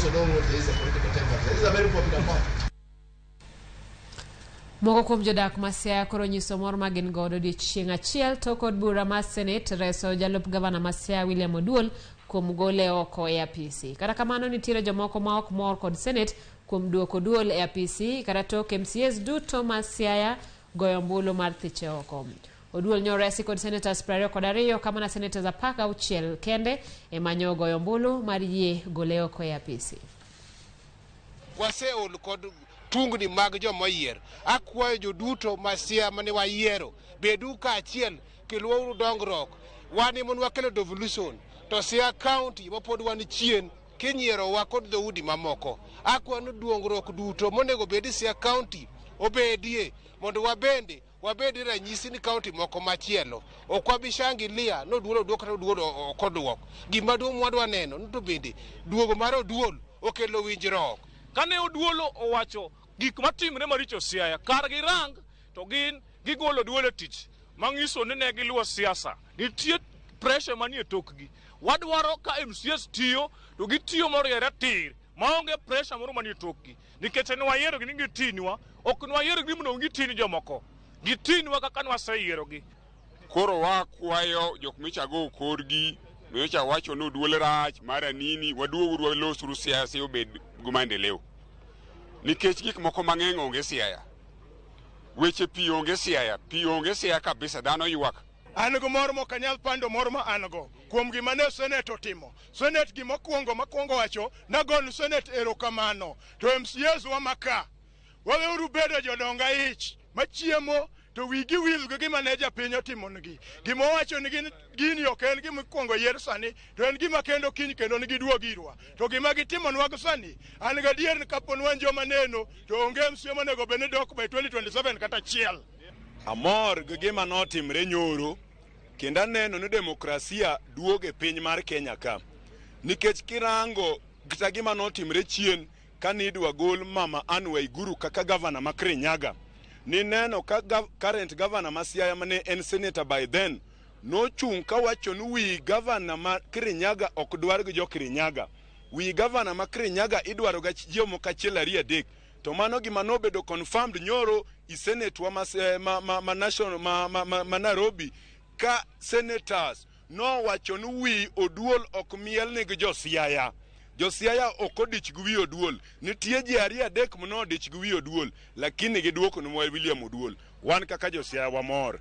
also know what there is a political temperature. This is a very popular party. Moko kuom jodak ma Siaya koro nyiso mor ma gin godo odiechieng' achiel tok od bura mar Senate reso jalup gavana ma Siaya William Oduol kuom gole oko e apisi. Kata kamano nitiere jomoko ma ok mor kod Senate kuom duoko Oduol e apisi kata tok MCAs duto ma Siaya goyo ombulu mar thiche oko. Oduol nyoresi kod senators 22 kamana senators 16 kende ema nyogoyo ombulu mar yie gole oko e apisi. Waseol kod tungni mag joma oyier. Akwayo joduto ma Siaya mane wayiero, bedu kaachiel kelwauru dongruok. Wan ema wakelo devolution to Siaya County ma pod wan chien kinyierowa kod dhoudi mamoko. Akwayo ni dongruok duto monego bed e Siaya County obedie mondo wabende wabed ranyisi ni kaunti moko machielo ok wabi shangilia ni Oduol oduok kata Oduol ok oduok. Gima duong' mwadwa neno ni to bende duogo mar Oduol okelo winjruok. Kane Oduolo owacho gik matimre maricho Siaya, kar girang to gin gigolo Oduol e tich, manyiso ni ne giluwo siasa. Nitie pressure manie tokgi. Wadwaro ka MCAs tiyo to gitiyo moriere tir maonge pressure moro manie tokgi. Nikech ne wayierogi ni gitinwa, ok ne wayierogi ni mondo giti ni jomoko. Gitinwa kaka ne waseyierogi. Koro wakwayo jok micha go korgi micha wacho ni Oduol rach mara nini, waduoguru walosuru siasa obed gi maendeleo. Nikech gik moko mang'eny onge Siaya. Weche pi onge Siaya, pi onge Siaya kabisa, dhano ywak. An gi mor mok anyal pando mor ma an go kuom gima ne Senate otimo. Senate gima okuongo makwongo wacho nagonu Senate erokamano. To MCAs wa maka, waweuru bedo jodong aich machiemo to wigi wil gi gima ne japiny otimonegi. Gima owacho ni gini ok en gima ikwongo yier sani, to en gima kendo kiny kendo nigiduog irwa. To gima gitimonwa gi sani, an gadier ni kapo ni wan joma neno, to onge MCA monego bed ni dok by 2027 kata achiel. Amor gi gima notimre nyoro kendo aneno ni demokrasia duogo e piny mar Kenya ka. Nikech kirango kata gima notimre chien kane idwa gol Mama Anne Waiguru kaka gavana ma Kirinyaga, nineno ka current governor ma Siaya mane en senator by then nochung' kawacho ni wi gavana ma Kirinyaga ok dwar gi jo Kirinyaga. Wi gavana ma Kirinyaga idwaro ga jomoko achiel ariyo adek. To mano gima nobedo confirmed nyoro i senate wa ma, ma, ma, ma, national, ma, ma, ma, ma Nairobi ka senators nowacho ni wi Oduol ok miel ni gi jo Siaya. Jo Siaya ok odich gi wi Oduol. Nitie ji ariyo adek manodich gi wi Oduol, lakini giduoko nwa William Oduol. Wan kaka jo Siaya wamor.